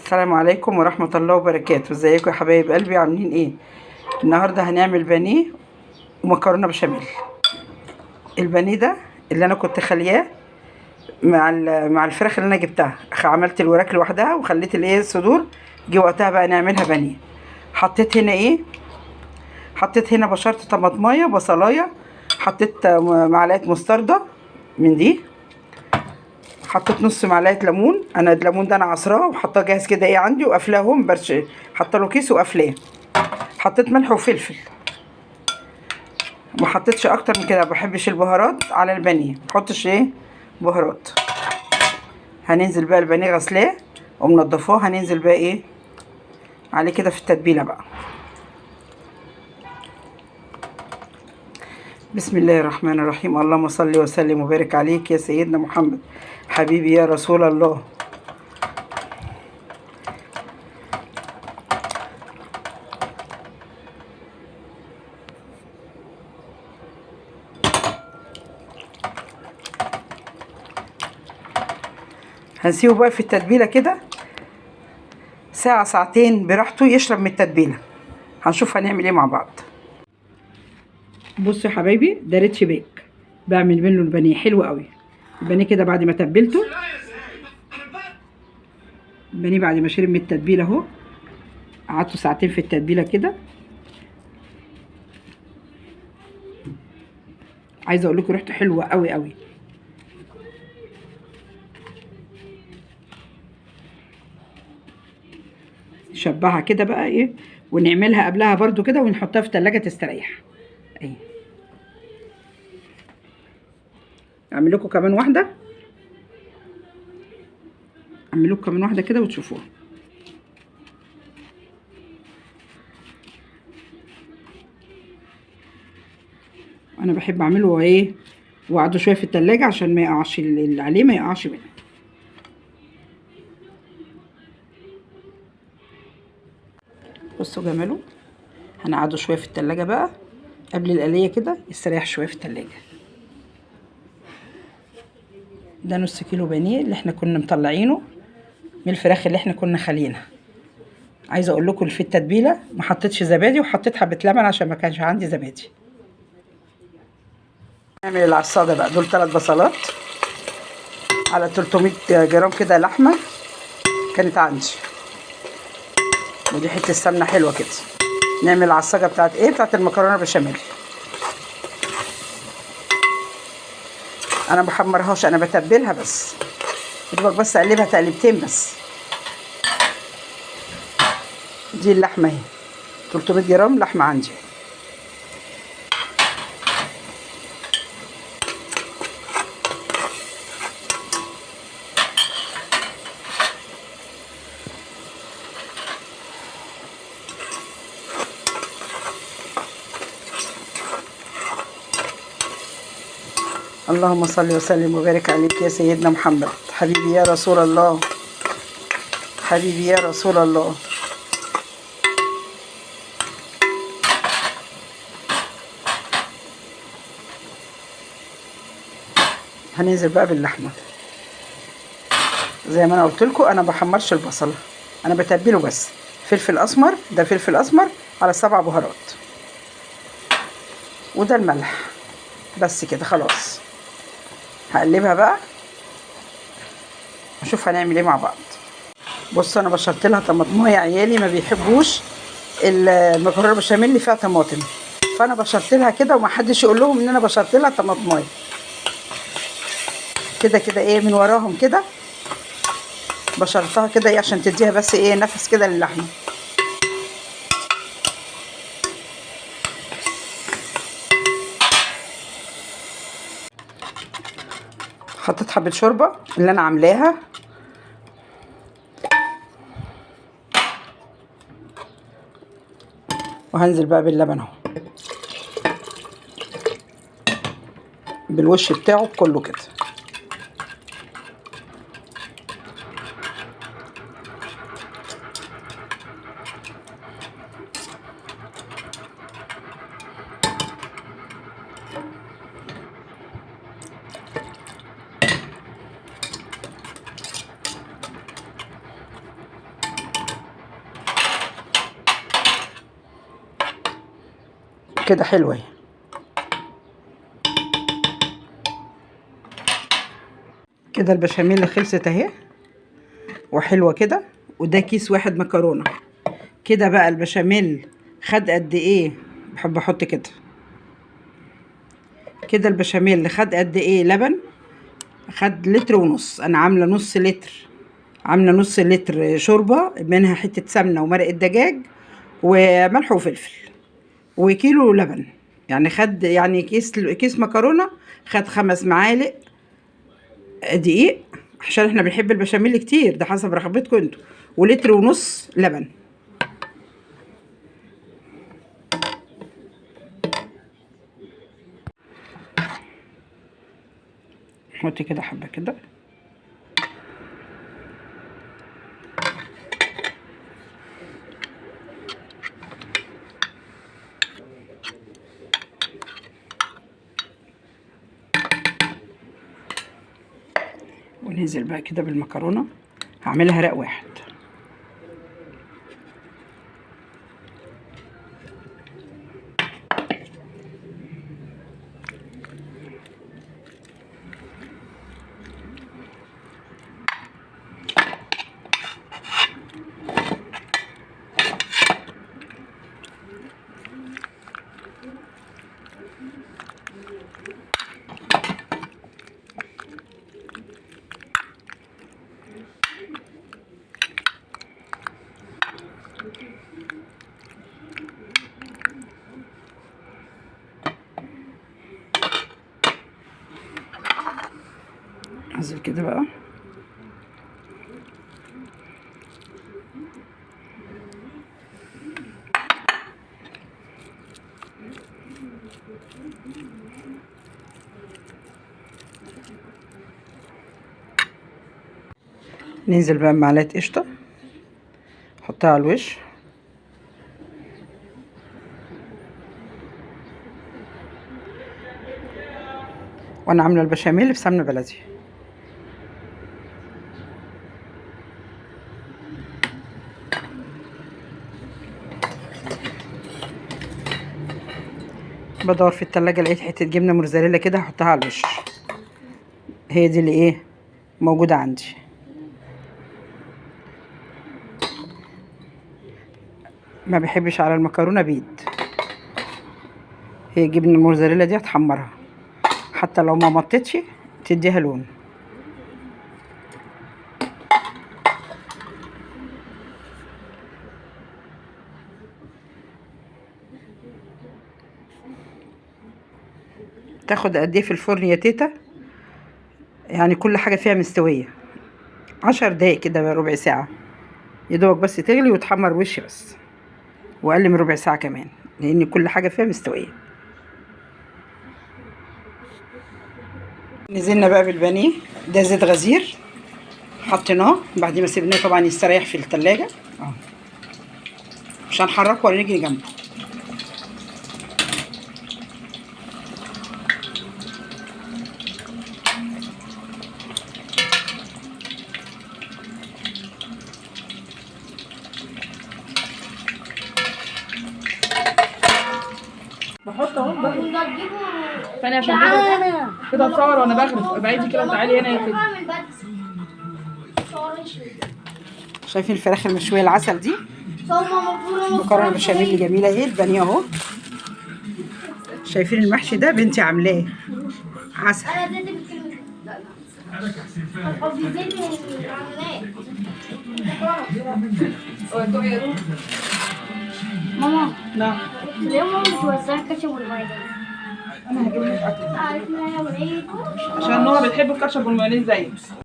السلام عليكم ورحمة الله وبركاته. ازيكم يا حبايب قلبي؟ عاملين ايه؟ النهاردة هنعمل بانيه ومكرونة بشاميل. البانيه ده اللي انا كنت خلياه مع الفراخ اللي انا جبتها، عملت الوراك لوحدها وخليت الايه الصدور، جه وقتها بقى نعملها بانيه. حطيت هنا ايه؟ حطيت هنا بشرت طماطمايه بصلايه، حطيت معلقه مستردة من دي، حطيت نص معلقه ليمون، انا الليمون ده انا عصراه وحطاه جاهز كده ايه عندي، وقافلاهم برش، حاطه له كيس وقافلاه. حطيت ملح وفلفل، ما حطيتش اكتر من كده، ما بحبش البهارات على البانيه، ما بحطش ايه بهارات. هننزل بقى البانيه غسلاه ومنضفاه، هننزل بقى ايه عليه كده في التتبيله بقى. بسم الله الرحمن الرحيم، اللهم صل وسلم وبارك عليك يا سيدنا محمد حبيبي يا رسول الله. هنسيبه بقى في التتبيله كده ساعة ساعتين براحته يشرب من التتبيله. هنشوف هنعمل ايه مع بعض. بصوا يا حبايبي، ده ريتش باك بعمل منه البانيه حلو قوي. البانيه كده بعد ما تبلته، البانيه بعد ما شرب من التتبيله اهو، قعدته ساعتين في التتبيله كده. عايزه اقول لكم ريحته حلوة قوي قوي. نشبعها كده بقى ايه، ونعملها قبلها برضو كده ونحطها في التلاجة تستريح. اهي اعمل لكم كمان واحدة، اعمل لكم كمان واحدة كده وتشوفوها. انا بحب اعمله ايه واقعده شوية في التلاجة عشان ما يقعش اللي عليه، ما يقعش منه. بصوا جماله. هنقعده شوية في التلاجة بقى قبل القليه كده، يستريح شوية في التلاجة. ده نص كيلو بانيه اللي احنا كنا مطلعينه من الفراخ اللي احنا كنا خالينها. عايزه اقول لكم في التتبيله ما حطيتش زبادي، وحطيت حبه لبن عشان ما كانش عندي زبادي. نعمل العصاده بقى. دول 3 بصلات على 300 جرام كده لحمه كانت عندي، ودي حتة سمنه حلوة كده. نعمل العصاجه بتاعت ايه؟ بتاعت المكرونه بشاميل. انا بحمرهاش، انا بتبلها بس، يدوبك بس اقلبها تقلبتين بس. دي اللحمة اهي 300 جرام لحمه عندي. اللهم صل وسلم وبارك عليك يا سيدنا محمد حبيبي يا رسول الله، حبيبي يا رسول الله. هننزل بقى باللحمه زي ما انا قلت لكم، انا بحمرش البصل، انا بتبله بس. فلفل اسمر، ده فلفل اسمر على 7 بهارات، وده الملح بس كده خلاص. هقلبها بقى اشوف هنعمل ايه مع بعض. بصوا انا بشرت لها طماطمايه، عيالي ما بيحبوش المكرونه بشاميل اللي فيها طماطم، فانا بشرت لها كده وما حدش يقول لهم ان انا بشرت لها طماطمايه. كده كده ايه من وراهم كده بشرتها كده ايه عشان تديها بس ايه نفس كده للحمه. حطيت حبة شوربة اللي انا عاملاها، وهنزل بقى باللبن اهو بالوش بتاعه كله كده. كده حلوة اهي. كده البشاميل خلصت اهي وحلوه كده. وده كيس واحد مكرونه. كده بقى البشاميل خد قد ايه؟ بحب احط كده. كده البشاميل خد قد ايه لبن؟ خد 1.5 لتر. انا عامله نص لتر، عامله نص لتر شوربة منها حتة سمنه ومرقه دجاج وملح وفلفل وكيلو لبن. يعني خد يعني كيس مكرونه خد 5 معالق دقيق، عشان احنا بنحب البشاميل كتير، ده حسب رغبتكم انتوا، ولتر ونص لبن. حطي كده حبه كده. وننزل بقى كده بالمكرونه. هعملها رق واحد. انزل كده بقى. ننزل بقى بمعلقه قشطه، حطها على الوش. وانا عامله البشاميل بسمنه بلدي. بدور في التلاجة لقيت حتة جبنة موتزاريلا كده، هحطها على الوش. هي دي اللي ايه موجودة عندي. ما بحبش على المكرونة بيض، هي جبنة الموتزاريلا دي هتحمرها حتى لو ما مطتش تديها لون. تاخد قد ايه في الفرن يا تيتا؟ يعني كل حاجة فيها مستوية 10 دقايق كده، ربع ساعة يدوبك بس تغلي وتحمر وش بس، واقل من ربع ساعة كمان، لان كل حاجة فيها مستوية. نزلنا بقى بالبانيه. ده زيت غزير حطيناه بعد ما سيبناه طبعا يستريح في التلاجة، مش هنحركه ولا نجري جنبه. بحط اهو ثانية عشان كده اتصور وانا بغرف. ابعدي كده وتعالي هنا يا فندم. شايفين الفراخ المشوية العسل دي؟ مكرونة بشاميل جميلة اهي، البانيه اهو. شايفين المحشي ده بنتي عاملاه عسل. ماما نعم. ليه ماما بتوزع كاتشب والمايونيز؟ انا هجيب لك اكل عارف ان انا بعيد عشان نورا بتحب الكاتشب والمايونيز زيك.